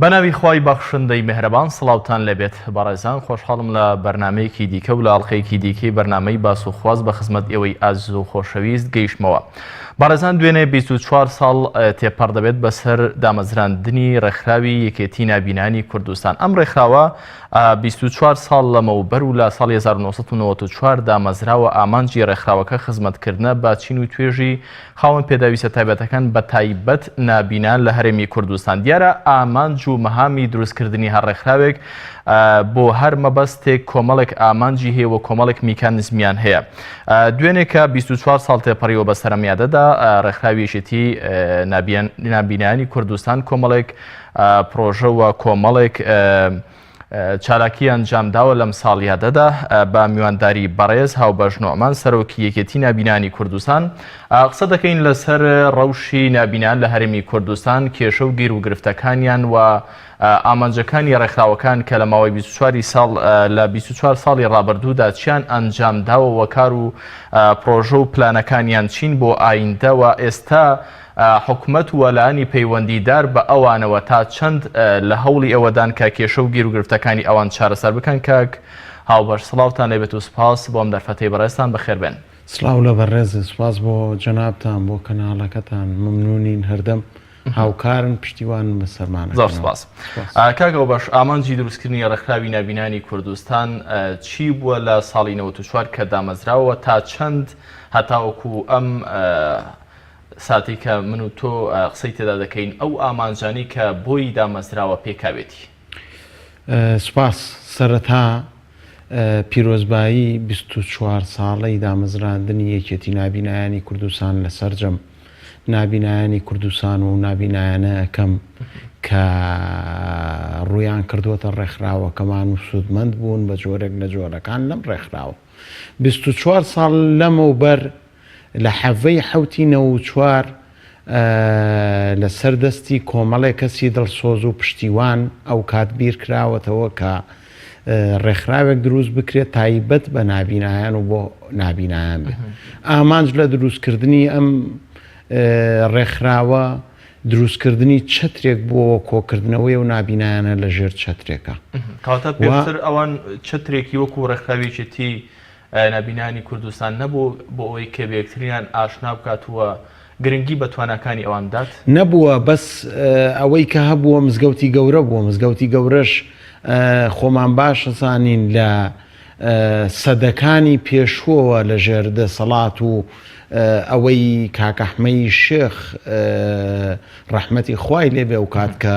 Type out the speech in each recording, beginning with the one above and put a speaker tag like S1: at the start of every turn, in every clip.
S1: بەناوی خوای بەخشندەی مێهرەبان سڵاوتان لێبێت بەڕێزان خۆشحاڵم لە بەرنامەیەکی دیکە و لە ئەڵقەیەکی دیکەی بەرنامەی باس و خواست بە خزمەت ئێوەی ئازیز و خۆشەویست گەیشتمەوە. بەڕێزان دوێنێ 24 ساڵ تێپەڕ دەبێت بەسەر دامەزراندنی ڕێکخراوی یەکێتی نابینانی کوردستان ئەم ڕێکخراوە 24 ساڵ لەمەوبەر و لە ساڵی 1994 دامەزراوە ئامانجی ڕێکخراوەکە خزمەتکردنە بە چین و توێژی خاوەن پێداویستە تایبەتەکان بەتایبەت نابینان لە هەرێمی کوردستان. دیارە ئامانج و مەهامی دروستکردنی هەر ڕێکخراوێک بۆ هەر مەبەستێک کۆمەڵێک ئامانجی هەیە و کۆمەڵێک میکانزمیان هەیە. دوێنێ کە 24 ساڵ تێپەڕیوە بەسەر ئەم یادەدا ڕێکخراوی یەکێتی نابینایانی کوردستان کۆمەڵێک پرۆژە و کۆمەڵێک چالاکی ئەنجامداوە لەم ساڵیادەدا بە میوانداری بەڕێز هاوبەش نوعمان سەرۆکی یەکێتی نابینانی کوردستان قسە دەکەین لەسەر ڕەوشی نابینان لە هەرێمی کوردستان کێشە و گیر و گرفتەکانیان و ئامانجەکانی ڕێکخراوەکان کە لە ماوەی 24 ساڵ لە 24 ساڵی ڕابردوودا چیان ئەنجامداوە وەکار و پرۆژە و پلانەکانیان چین بۆ ئایندە و ئێستا حکومەت و لایەنی پەیوەندیدار بە ئەوانەوە تا چەند لە هەوڵی ئەوەدان کە کێشە و گیروگرفتەکانی ئەوان چارەسەر بکەن کاک هاوبەش سڵاوتان لێبێت و سوپاس بۆ ئەم دەرفەتەی بەڕێزتان بەخێربێن.
S2: سڵاو لە بەڕێزت سوپاس بۆ جەنابتان بۆ کەناڵەکەتان مەمنونین هەردەم هاوکارن پشتیوانن بەسەرمانەکەنەوە.
S1: زۆر سوپاس. کاک هاوبەش ئامانجی دروستکردنی ڕێکخراوی نابینانی کوردستان چی بووە لە ساڵی 94 کە دامەزراوە تا چەند هەتاوەکو ئەم ساتەی کە من و تۆ قسەی تێدا دەکەین ئەو ئامانجانەی کە بۆی دامەزراوە پێکاوێتی؟
S2: سوپاس. سەرەتا پیرۆزبایی 24 ساڵەی دامەزراندنی یەکێتی نابینایانی کوردستان لە سەرجەم نابینایانی کوردستان و نابینایانە ئەکەم کە ڕوویان کردووەتە ڕێکخراوەکەمان و سوودمەند بوون بە جۆرێک لە جۆرەکان لەم ڕێکخراوە. 24 ساڵ لەمەوبەر لە حەڤەی حەوتی 94 لە سەر دەستی کۆمەڵێ کەسی دڵسۆز و پشتیوان ئەوکات بیر کراوەتەوە کە ڕێکخراوێک دروست بکرێت تایبەت بە نابینایان و بۆ نابینایان بێت. ئامانج لە دروستکردنی ئەم ڕێکخراوە دروستکردنی چەترێک بووەوە کۆکردنەوەی ئەو نابینایانە لە ژێر چەترێکا.
S1: کەواتە پێشتر ئەوان چەترێکی وەکو ڕێکخراوی یەکێتی نابینایانی کوردستان نەبوو بۆ ئەوەی کە بەیەکتریان ئاشنا بکات و گرنگی بە تواناکانی ئەوان بدات؟
S2: نەبووە بەس ئەوەی کە هەبووە مزگەوتی گەورە بووە مزگەوتی گەورەش خۆمان باش ئەزانین لە سەدەکانی پێشووەوە لە ژێر دەسەڵات و ئەوەی کاک ئەحمەی شێخ ڕەحمەتی خوای لێبێ ئەو کات کە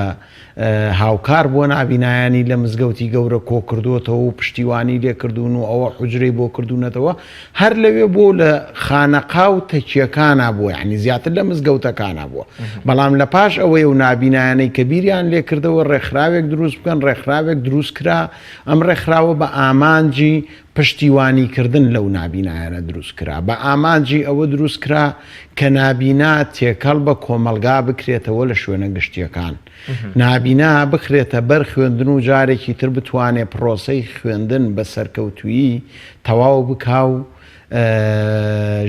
S2: هاوکار بووە نابینایانی لە مزگەوتی گەورە کۆکردووەتەوە و پشتیوانی لێکردوون و ئەوە حوجرەی بۆ کردوونەتەوە هەر لەوێ بووە و لە خانەقا و تەکیەکانا بووە یعنی زیاتر لە مزگەوتەکانا بووە بەڵام لە پاش ئەوەی و نابینایانەی کە بیریان لێکردەوە ڕێکخراوێک دروست بکەن ڕێکخراوێک دروست کرا ئەم ڕێکخراوە بە ئامانجی پشتیوانی کردن لەو نابینایانە دروست کرا، بە ئامانجی ئەوە دروست کرا کە نابینا تێکەڵ بە کۆمەڵگا بکرێتەوە لە شوێنە گشتیەکان، نابینا بخرێتە بەر خوێندن و جارێکی تر بتوانێ پڕۆسەی خوێندن بە سەرکەوتویی تەواو بکا و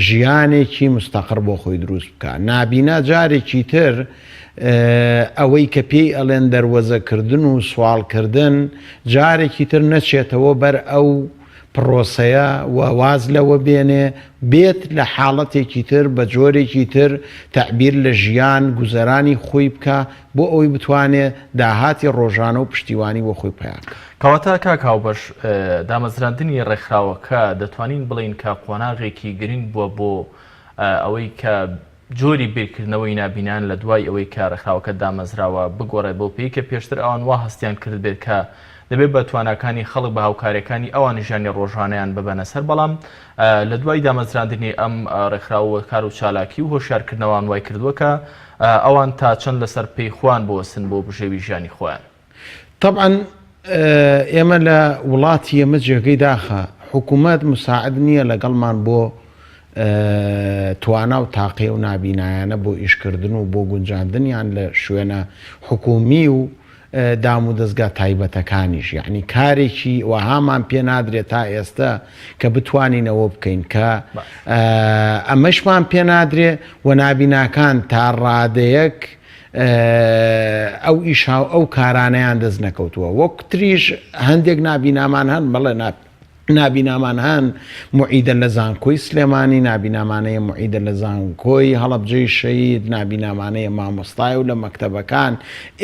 S2: ژیانێکی مستەقڕ بۆ خۆی دروست بکا. نابینا جارێکی تر ئەوەی کە پێی ئەڵێن دەروەزەکردن و سواڵکردن جارێکی تر نەچێتەوە بەر ئەو پڕۆسەیە و واز لەوە بێنێ بێت لە حاڵەتێکی تر بە جۆرێکی تر تەعبیر لە ژیان گوزەرانی خۆی بکا بۆ ئەوەی بتوانێ داهاتی ڕۆژانە و پشتیوانی بۆ خۆی پەیا بکا.
S1: کەواتە کاک هاوبەش دامەزراندنی ڕێکخراوەکە دەتوانین بڵێین کە قۆناغێکی گرنگ بووە بۆ ئەوەی کە جۆری بیرکردنەوەی نابینایان لە دوای ئەوەی کە ڕێکخراوەکە دامەزراوە بگۆڕێت بەو پێی کە پێشتر ئەوان وا هەستیان کردبێت کە دەبێت بە تواناکانی خەڵک بە هاوکاریەکانی ئەوان ژیانی ڕۆژانەیان ببەنە سەر بەڵام لە دوای دامەزراندنی ئەم ڕێکخراو و کار و چالاکی و هۆشیارکردنەوان وای کردووە کە ئەوان تا چەند لەسەر پێی خۆیان بوەستن بۆ بژێوی ژیانی خۆیان.
S2: تەبعەن ئێمە لە وڵاتی ئێمە جێگەی داخە حکوومەت مساعد نییە لەگەڵمان بۆ توانا و تاقی و نابینایانە بۆ ئیشکردن و بۆ گونجاندنیان لە شوێنە حکومی و دام و دەستگا تایبەتەکانیش یعنی کارێکی وەهامان پێ نادرێت تا ئێستا کە بتوانین ئەوە بکەین کە ئەمەشمان پێ نادرێ و نابیناکان تا ڕادەیەک. ئەو ئیشا و ئەو کارانەیان دەست نەکەوتووە وەک تریش هەندێک نابینامان هەن بەڵێ نابینامان هەن معیدە لە زانکۆی سلێمانی نابینامانەیە معیدە لە زانکۆی هەڵەبجەی شەید نابینامانەیە مامۆستای و لە مەکتەبەکان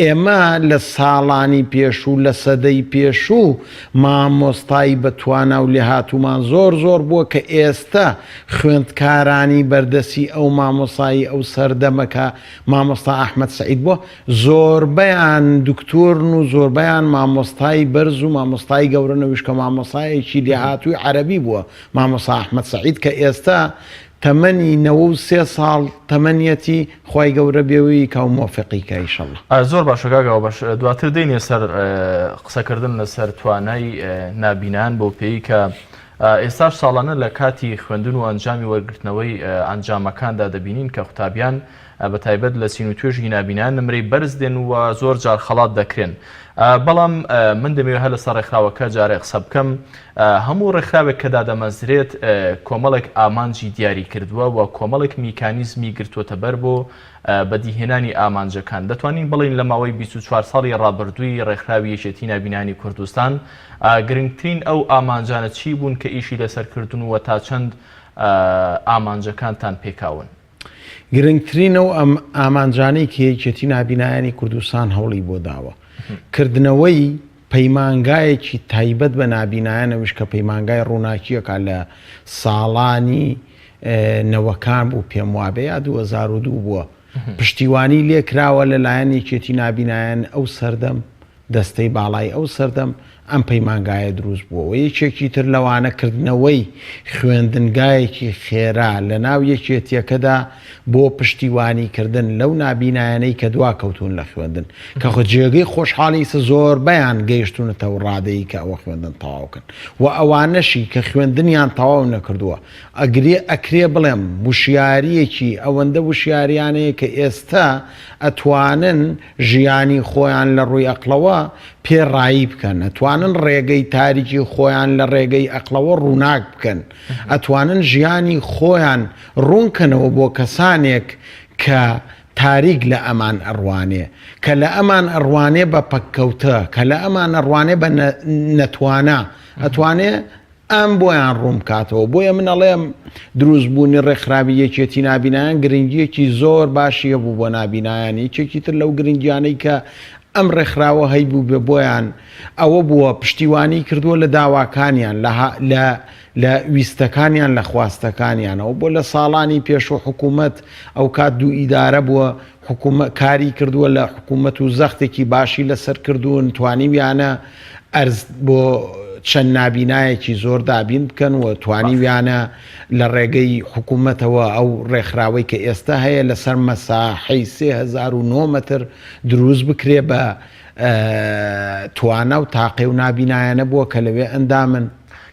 S2: ئێمە لە ساڵانی پێشوو لە سەدەی پێشوو مامۆستای بە توانا و لێهاتوومان زۆر زۆر بووە کە ئێستە خوێندکارانی بەردەسی ئەو مامۆسایی ئەو سەردەمە کە مامۆستا ئەحمەد سەعید بووە زۆربەیان دکتۆرن و زۆربەیان مامۆستای بەرز و مامۆستای گەورەن ئەویش کە مامۆستایەکی لێهاتووی عەرەبی بووە مامۆستا ئەحمەد سەعید کە ئێستا تەمەنی 93 ساڵ تەمەنیەتی خوای گەورە بێوی کا و مۆفقی کا ئیشەڵا.
S1: زۆر باشە کاک هاوبەش دواتر دێینە سەر قسەکردن لەسەر توانای نابینایان بەو پێی کە ئێستاش ساڵانە لە کاتی خوێندن و ئەنجامی وەرگرتنەوەی ئەنجامەکاندا دەبینین کە قوتابیان بە تایبەت لە چین و توێژی نابینایان نمرەی بەرز دێن و زۆر جار خەڵات دەکرێن بەڵام من دەمەوێت هەر لەسەر ڕێکخراوەکە جارێ قسە بکەم هەموو ڕێکخراوێک کە دادەمەزرێت کۆمەڵێک ئامانجی دیاری کردووە و کۆمەڵێک میکانیزمی گرتووەتە بەر بۆ بەدیهێنانی ئامانجەکان. دەتوانین بڵێین لە ماوەی 24 ساڵی ڕابردووی ڕێکخراوی یەکێتی نابینایانی کوردستان گرنگترین ئەو ئامانجانە چی بوون کە ئیشی لەسەر کردوون و تا چەند ئامانجەکانتان پێکاون؟
S2: گرنگترین ئەو ئامانجانەی کە یەکێتی نابینایانی کوردستان هەوڵی بۆ داوە کردنەوەی پەیمانگایەکی تایبەت بە نابینایان ئەویش کە پەیمانگای ڕووناکییەکە لە ساڵانی نەوەکان بوو پێم وابێ یا 2002 بووە پشتیوانی لێکراوە لەلایەن یەکێتی نابینایان ئەو سەردەم دەستەی باڵای ئەو سەردەم ئەم پەیمانگایە دروست بووە و یەکێکی تر لەوانە کردنەوەی خوێندنگایەکی خێرا لەناو یەکێتیەکەدا بۆ پشتیوانی کردن لەو نابینایانەی کە دواکەوتوون لە خوێندن کە خۆ جێگەی خۆشحاڵی سە زۆربەیان گەیشتونەتە و ڕادەی کە ئەوە خوێندن تەواو کەن و ئەوانەشی کە خوێندنیان تەواو نەکردووە ئەگرێ ئەکرێ بڵێم وشیاریەکی ئەوەندە وشیاریانەیە کە ئێستا ئەتوانن ژیانی خۆیان لە ڕووی ئەقڵەوە پێ ڕایی بکەن، ئەتوانن ڕێگەی تاریکی خۆیان لە ڕێگەی ئەقڵەوە ڕووناک بکەن، ئەتوانن ژیانی خۆیان ڕوون کەنەوە بۆ کەسانێک کە تاریک لە ئەمان ئەڕوانێ، کە لە ئەمان ئەڕوانێ بە پەککەوتە، کە لە ئەمان ئەڕوانێ بە نەتوانا، ئەتوانێ ئەم بۆیان ڕوون بکاتەوە. بۆیە من ئەڵێم دروست بوونی ڕێکخراوی یەکێتی نابینایان گرنگییەکی زۆر باشی هەبوو بۆ نابینایان، یەکێکی تر لەو گرنگیانەی کە ئەم ڕێکخراوە هەیبووبێ بۆیان ئەوە بووە پشتیوانی کردووە لە داواکانیان لە لە لە ویستەکانیان لە خواستەکانیانەوە بۆ لە ساڵانی پێشوو حکوومەت ئەوکات دوو ئیدارە بووە حکومە کاری کردووە لە حکومەت و زەختێکی باشی لەسەر کردوون توانیویانە ئەرز بۆ چەند نابینایەکی زۆر دابین بکەن و توانیویانە لە ڕێگەی حکومەتەوە ئەو ڕێکخراوەی کە ئێستا هەیە لەسەر مەساحەی 3009 مەتر دروست بکرێ بە توانا و تاقێ و نابینایانە بووە کە لەوێ ئەندامن.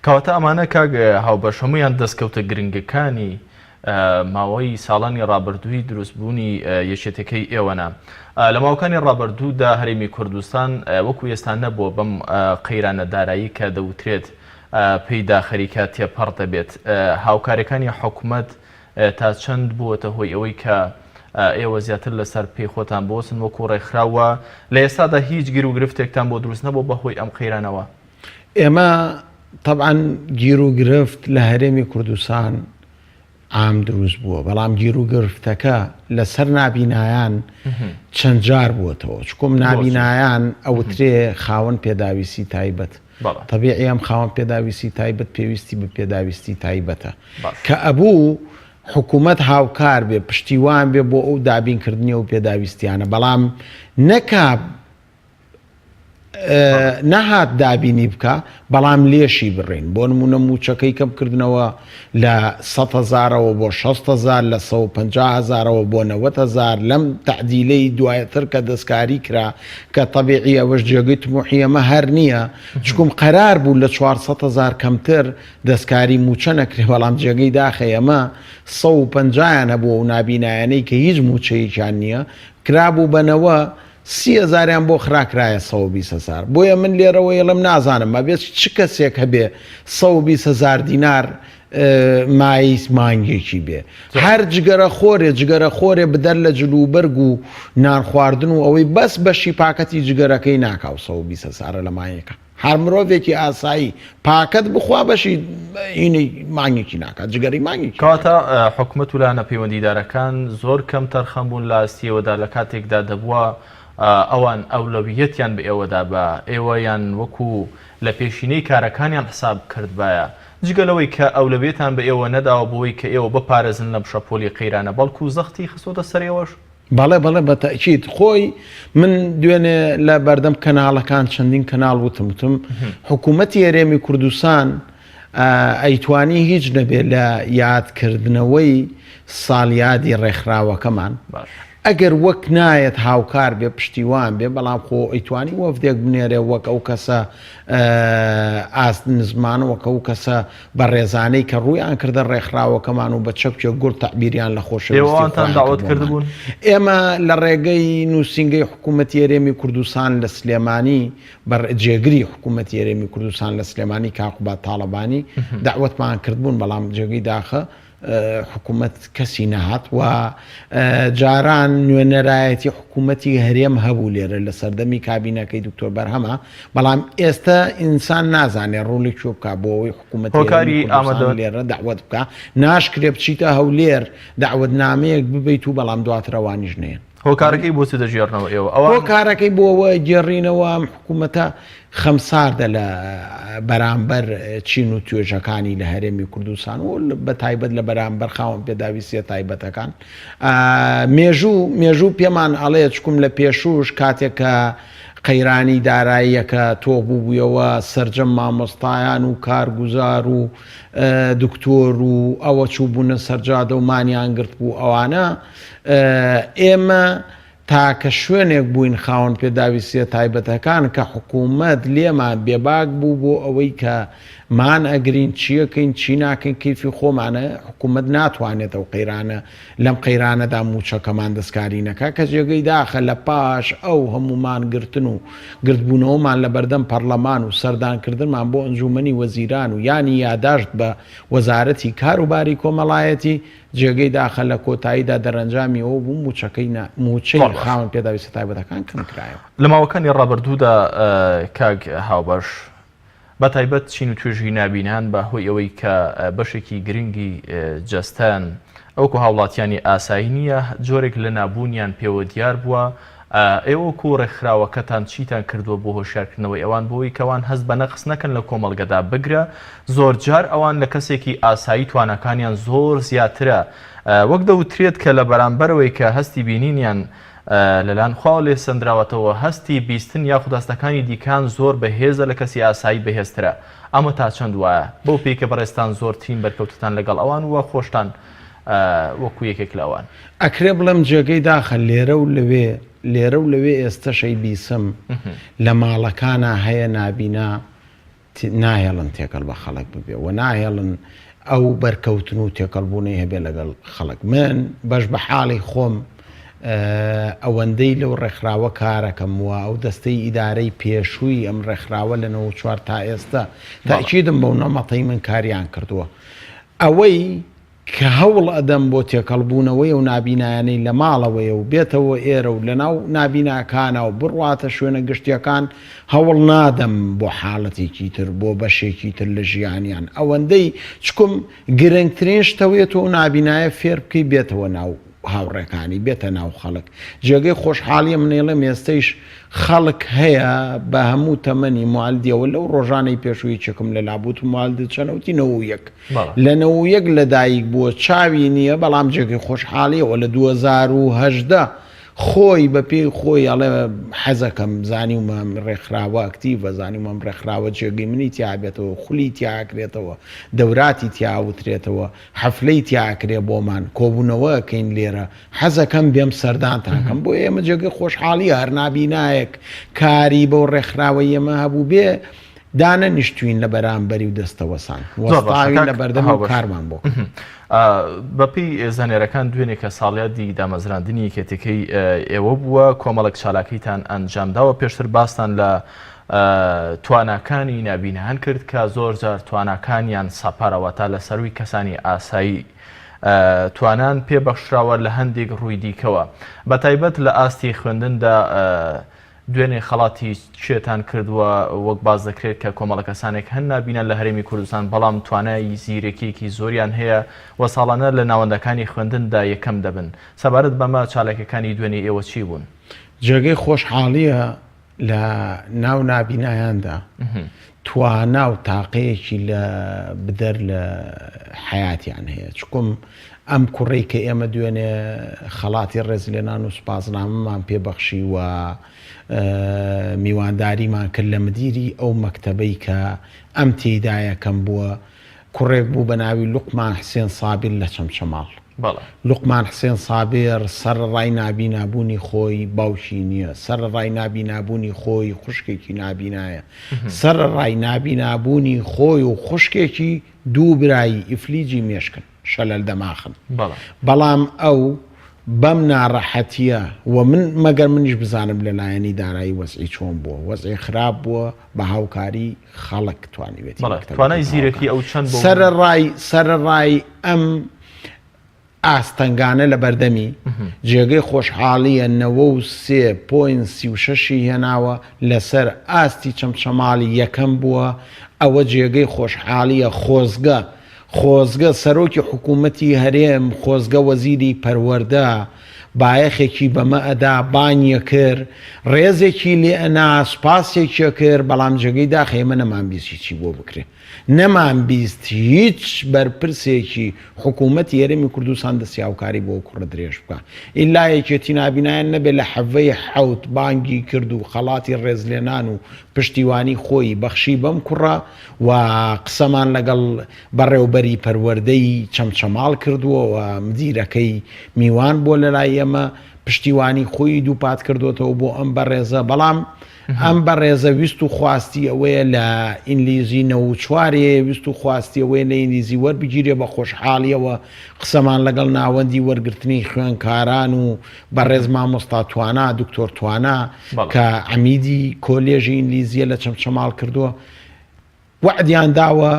S1: کەواتە ئەمانە کاک هاوبەش هەموویان دەستکەوتە گرنگەکانی ماوەی ساڵانی ڕابردووی دروستبوونی یەکێتەکەی ئێوەنە. لە ماوەکانی ڕابردوودا هەرێمی کوردستان وەکو ئێستا نەبووە بەم قەیرانە دارایی کە دەوترێت پێیدا خەریکە تێپەڕ دەبێت. هاوکاریەکانی حکومەت تا چەند بووەتە هۆی ئەوەی کە ئێوە زیاتر لەسەر پێی خۆتان بوەستن وەکو ڕێکخراو و لە ئێستادا هیچ گیروگرفتێکتان بۆ دروست نەبووە بەهۆی ئەم قەیرانەوە؟
S2: ئێمە تەبعەن گیروگرفت لە هەرێمی کوردستان عام دروست بووە بەڵام گیروگرفتەکە لەسەر نابینایان چەند جار بووەتەوە چکم نابینایان ئەوترێ خاوەن پێداویستی تایبەت تەبیعی ئەم خاوەن پێداویستی تایبەت پێویستی بە پێداویستی تایبەتە کە ئەبوو حکوومەت هاوکار بێ پشتیوان بێ بۆ ئەو دابینکردنی و پێداویستیانە بەڵام نەکا نەهات دابینی بکا بەڵام لێشی بڕین بۆ نمونە موچەکەی کەم کردنەوە لە سە هەزارەوە بۆ 6 هزار لە 150 هزارەوە بۆ 90 هزار لەم تعدیلەی دوایتر کە دەستکاری کرا کە طبیعی ئەوەش جێگەی تموحی ئەمە هەر نییە چکم قەرار بوو لە 400 هزار کەمتر دەستکاری موچە نەکرێ بەڵام جێگەی داخە ئەمە 150یان هەبوو و نابینایانەی کە هیچ موچەیەکیان نییە کرابوو بەنەوە سی هەزاریان بۆ خراکرایە 120 هەزار بۆیە من لێرەوە یڵم نازانم ئەبێت چ کەسێک هەبێ 120 هەزار دینار. مایس مانگێکی بێ هەر جگەرە خۆرێ جگەرە خۆرێ بدەر لە جلوبەرگ و نان خواردن و ئەوەی بەس بەشی پاکەتی جگەرەکەی ناکا و 120 هەزارە لە مانگێکا هەر مرۆڤێکی ئاسایی پاکەت بخوا بەشی هینی مانگێکی ناکات جگەرەی مانگێکی
S1: کەواتە حکومەت و لایەنە پەیوەندیدارەکان زۆر کەم تەرخەم بوون لە ئاستی ئێوەدا لە کاتێکدا دەبووە ئەوان ئەولەویەتیان بە ئێوە دابا ئێوەیان وەکو لە پێشینەی کارەکانیان حساب کردبایە جگە لەوەی کە ئەولەویەتان بە ئێوە نەداوە بۆوەی کە ئێوە بپارێزن لەم شەپۆلی قەیرانە بەڵکو زەختی خستۆتە سەر ئێوەش.
S2: بەڵێ بەڵێ بە تەئکید خۆی من دوێنێ لە بەردەم کەناڵەکان چەندین کەناڵ وتم وتم حکوومەتی هەرێمی کوردستان ئەیتوانی هیچ نەبێ لە یادکردنەوەی ساڵیادی ڕێکخراوەکەمان ئەگەر وەک نایەت هاوکار بێ پشتیوان بێ بەڵام خۆ ئەیتوانی وەفدێک بنێرێ وەک ئەو کەسە ئاست نزمان وەک ئەو کەسە بەڕێزانەی کە ڕوویان کردە ڕێکخراوەکەمان و بە چەپکێک گوڵ تەعبیریان لە خۆشەویستی خۆیان
S1: داوەت کردبوون؟
S2: ئێمە لە ڕێگەی نووسینگەی حکوومەتی هەرێمی کوردستان لە سلێمانی بە جێگری حکوومەتی هەرێمی کوردستان لە سلێمانی کاک قوباد تاڵەبانی دەعوەتمان کردبوون بەڵام جێگەی داخە حکوومەت کەسی نەهات و جاران نوێنەرایەتی حکوومەتی هەرێم هەبوو لێرە لە سەردەمی کابینەکەی دکتۆر بەرهەمە بەڵام ئێستا ئینسان نازانێ ڕوو لە کوێ بکا بۆ ئەوەی حکوومەتی
S1: هۆکاری ئامادە
S2: لێرە دەعوەت بکا ناشکرێ بچیتە هەولێر دەعوەتنامەیەک ببەیت و بەڵام دواتر ئەوانیش نەیەن.
S1: هۆکارەکەی بۆ چ دەگێڕنەوە ئێوە؟ ئەوان
S2: هۆکارەکەی بۆ ئەوە گێڕینەوە ئەم حکوومەتە خەمساردە لە بەرامبەر چین و توێژەکانی لە هەرێمی کوردستان و بە تایبەت لە بەرامبەر خاوەن پێداویستیە تایبەتەکان مێژوو مێژوو پێمان ئەڵێ چکم لە پێشوش کاتێک کە قەیرانی داراییەکە تۆخ بووبوویەوە سەرجەم مامۆستایان و کارگوزار و دکتۆر و ئەوە چووبوونە سەرجادە و مانیان گرت بوو ئەوانە ئێمە تاکە شوێنێک بووین خاوەن پێداویستیە تایبەتەکان کە حکوومەت لێمان بێباک بوو بۆ ئەوەی کە مان ئەگرین چیەکەین چی ناکەین کەیفی خۆمانە حکوومەت ناتوانێت ئەو قەیرانە لەم قەیرانەدا مووچەکەمان دەستکاری نەکا کە جێگەی داخە لە پاش ئەو هەموو مانگرتن و گردبوونەوەمان لە بەردەم پەڕلەمان و سەردانکردنمان بۆ ئەنجوومەنی وەزیران و یانی یاداشت بە وەزارەتی کار و باری کۆمەڵایەتی جێگەی داخە لە کۆتاییدا دەرەنجامی ئەوە بوو مووچەکەی نا مووچەی خاوەن پێداویستە تایبەتەکان کەم کرایەوە.
S1: لە ماوەکانی ڕابردوودا کاک هاوبەش بە تایبەت چین و توێژی نابینان بە هۆی ئەوەی کە بەشێکی گرنگی جەستەیان وەکو هاوڵاتیانی ئاسایی نییە، جۆرێک لە نابوونیان پێوە دیار بووە، ئێوە وەکو ڕێکخراوەکەتان چیتان کردووە بۆ هۆشیارکردنەوەی ئەوان بۆوەی کە ئەوان هەست بە نەقس نەکەن لە کۆمەڵگەدا، بگرە زۆرجار ئەوان لە کەسێکی ئاسایی تواناکانیان زۆر زیاترە وەک دەوترێت کە لە بەرامبەرەوەی کە هەستی بینینیان لەلایەن خواوە لێسەندراوەتەوە، هەستی بیستن یاخود هەستەکانی دیکان زۆر بەهێزە لە کەسی ئاسایی بەهێزترە، ئەمە تا چەند وایە؟ بەو پێی کە بەڕێزتان زۆرترین بەرکەوتتان لەگەڵ ئەوان و خۆشتان وەکو یەکێک لە ئەوان.
S2: ئەکرێ بڵێم جێگەی داخە لێرە و لەوێ، لێرە و لەوێ ئێستەش ئەیبیسم لە ماڵەکانا هەیە نابینا ناهێڵن تێکەڵ بە خەڵک ببێ و ناهێڵن ئەو بەرکەوتن و تێکەڵبوونەی هەبێ لەگەڵ خەڵک من بەش بە حاڵی خۆم ئەوەندەی لەو ڕێکخراوە کارەکەم و ئەو دەستەی ئیدارەی پێشووی ئەم ڕێکخراوە لە 94 تا ئێستا تاکیدم بەو نەمەتەی من کاریان کردووە ئەوەی کە هەوڵ ئەدەم بۆ تێکەڵ بوونەوەی ئەو نابینایانەی لە ماڵەوەیە و بێتەوە ئێرە و لەناو نابیناکانا و بڕواتە شوێنە گشتیەکان هەوڵ نادەم بۆ حاڵەتێکی تر بۆ بەشێکی تر لە ژیانیان ئەوەندەی چکم گرنگترین شتەوەیە تۆ ئەو نابینایە فێر بکەی بێتەوە ناو هاوڕێکانی بێتە ناو خەڵک جێگەی خۆشحاڵیە من ئەیڵێم ئێستەیش خەڵک هەیە بە هەموو تەمەنی موالدیەوە لەو ڕۆژانەی پێشوو یەکێکم لەلا بوو وتم موالدت چەنە وتی 91 لە 91 لەدایک بووە چاوی نییە بەڵام جێگەی خۆشحاڵیەوە لە 2018 خۆی بە پێی خۆی ئەڵێ حەزەکەم زانیومە ئەم ڕێکخراوە ئەکتیڤە زانیومە ئەم ڕێکخراوە جێگەی منی تیا بێتەوە خولی تیا ئەکرێتەوە دەوراتی تیا ئەوترێتەوە حەفلەی تیا ئەکرێ بۆمان کۆبوونەوە ئەکەین لێرە حەزەکەم بێم سەردانتان کەم بۆیە ئێمە جێگەی خۆشحاڵیە هەر نابینایەک کاری بەو ڕێکخراوەی ئێمە هەبووبێ. دانەنیشتوین لە بەرامبەری و دەستەوەسان
S1: زۆر باشە
S2: وەستاوین
S1: کاک
S2: لە بەردەمی و
S1: هاوبەش.
S2: کارمان بۆ کرد.
S1: بەپێی زانیارەکان دوێنێ کە ساڵیادی دامەزراندنی یەکێتیەکەی ئێوە بووە کۆمەڵێک چالاکیتان ئەنجامداوە پێشتر باستان لە تواناکانی نابینایان کرد کە زۆر جار تواناکانیان سەپەرە واتە لە سەرووی کەسانی ئاسایی توانان پێ بەخشراوە لە هەندێک ڕووی دیکەوە بە تایبەت لە ئاستی خوێندندا دوێنێ خەڵاتی کێتان کردووە وەک باس دەکرێت کە کۆمەڵە کەسانێک هەن نابینان لە هەرێمی کوردستان بەڵام توانای زیرەکیەکی زۆریان هەیە و ساڵانە لە ناوەندەکانی خوێندندا یەکەم دەبن سەبارەت بەمە چالاکیەکانی دوێنێی ئێوە چی بوون؟
S2: جێگەی خۆشحاڵیە لە ناو نابینایاندا توانا و تاقەیەکی لە بدەر لە حەیاتیان هەیە چکم ئەم کوڕەی کە ئێمە دوێنێ خەڵاتی ڕێزلێنان و سوپاسنامەمان پێ بەخشی و میوانداریمان کرد لە مدیری ئەو مەکتەبەی کە ئەم تێیدا یەکەم بووە کوڕێک بوو بە ناوی لوقمان حسێن سابیر لە چەمچەماڵ.
S1: بەڵێ.
S2: لوقمان حسێن سابیر سەرەڕای نابینابوونی خۆی باوکی نییە، سەرەڕای نابینابوونی خۆی خوشکێکی نابینایە، سەرەڕای نابینابوونی خۆی و خوشکێکی دوو برای ئیفلیجی مێشکن، شەلەل دەماخن.
S1: بەڵێ.
S2: بەڵام ئەو بەم ناڕەحەتییە و من مەگەر منیش بزانم لە لایەنی دارایی وەزعی چۆن بووە، وەزعی خراپ بووە بە هاوکاری خەڵک توانیوێتی
S1: بەڵێ
S2: مەکتەبەکەی
S1: توانای
S2: تەواو
S1: زیرەکی
S2: کا.
S1: ئەو چەند بۆ
S2: سەرەڕای سەرەڕای ئەم ئاستەنگانە لە بەردەمی، جێگەی خۆشحاڵییە 93 point 36 ی هێناوە، لەسەر ئاستی چەمچەماڵی یەکەم بووە، ئەوە جێگەی خۆشحاڵییە، خۆزگە خۆزگە سەرۆکی حکوومەتی هەرێم، خۆزگە وەزیری پەروەردە بایەخێکی بەمە ئەدا، بانگی ئەکرد، ڕێزێکی لێ ئەنا، سوپاسێکی ئەکرد، بەڵام جێگەی داخە ئێمە نەمانبیست هیچی بۆ بکرێ. نەمانبیست هیچ بەرپرسێکی حکوومەتی هەرێمی کوردستان دەستی هاوکاری بۆ ئەو کوڕە درێژ بکا. ئیلا یەکێتی نابینایان نەبێ لە حەڤەی حەوت بانگی کرد و خەڵاتی ڕێزلێنان و پشتیوانی خۆی بەخشی بەم کوڕە و قسەمان لەگەڵ بەڕێوبەری پەروەردەی چەمچەماڵ کردووە و مدیرەکەی میوان بووە لەلای ئێمە پشتیوانی خۆی دووپات کردوێتەوە بۆ ئەم بەڕێزە بەڵام ئەم بەڕێزە ویست و خواستی ئەوەیە لە ئینگلیزی نەوچوارێ ویست و خواستی ئەوەیە لە ئینگلیزی وەربگیرێ بە خۆشحاڵیەوە قسەمان لەگەڵ ناوەندی وەرگرتنی خوێنکاران و بەڕێز مامۆستا توانا دکتۆر توانا کە عەمیدی کۆلێژی ئینگلیزیە لە چەمچەماڵ کردووە وەعدیان داوە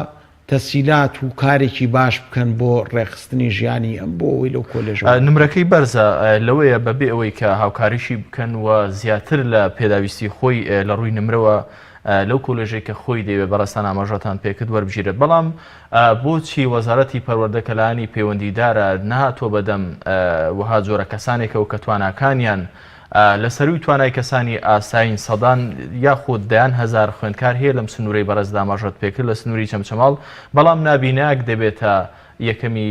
S2: تەسیلات و کارێکی باش بکەن بۆ ڕێکخستنی ژیانی ئەم بۆ ئەوەی لەو کۆلێژە
S1: نمرەکەی بەرزە لەوەیە بەبێ ئەوەی کە هاوکاریشی بکەن و زیاتر لە پێداویستی خۆی لە ڕووی نمرەوە لەو کۆلێژەی کە خۆی دەیەوێت بەڕێزتان ئاماژەتان پێکرد وەربگیرێت بەڵام بۆچی وەزارەتی پەروەردە کە لایەنی پەیوەندیدارە نەهاتووە بەدەم وەها جۆرە کەسانێکەوە کە تواناکانیان لە سەرووی توانای کەسانی ئاسایین سەدان یاخود دەیان هەزار خوێندکار هەیە لەم سنوورەی بەڕێزت ئاماژەت پێکرد لە سنووری چەمچەماڵ بەڵام نابینایەک دەبێتە یەکەمی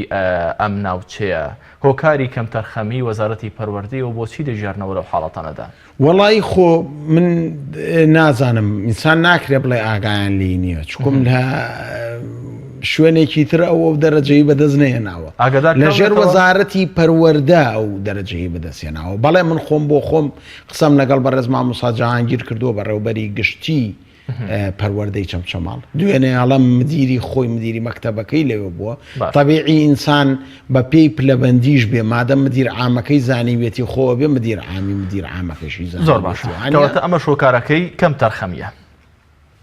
S1: ئەم ناوچەیە هۆکاری کەمتەرخەمی وەزارەتی پەروەردەیە و بۆچی دەگێڕنەوە لەو حاڵەتانەدا؟
S2: وەڵایی خۆ من نازانم ئینسان ناکرێ بڵێ ئاگایان لێی نییە چکم لە شوێنێکی تر ئەو ئەو دەرەجەی بەدەست نەهێناوە
S1: ئاگادار
S2: لە ژێر
S1: کراونەتەوە؟
S2: وەزارەتی پەروەردە ئەو دەرەجەی بەدەست هێناوە بەڵێ من خۆم بۆ خۆم قسەم لەگەڵ بەڕێز مامۆستا جەهانگیر کردووە بەڕێوبەری گشتی پەروەردەی چەمچەماڵ دوێنێ ئەڵەم مدیری خۆی مدیری مەکتەبەکەی لەوێ بووە تەبیعی ئینسان بە پێی پلەبەندیش بێ مادەم مدیر عامەکەی زانیوێتی خۆ بێ مدیر عامی مدیر عامەکەشی زانیوێتی
S1: زۆر باشە کەواتە ئەمە شۆکارەکەی کەم تەرخەمیە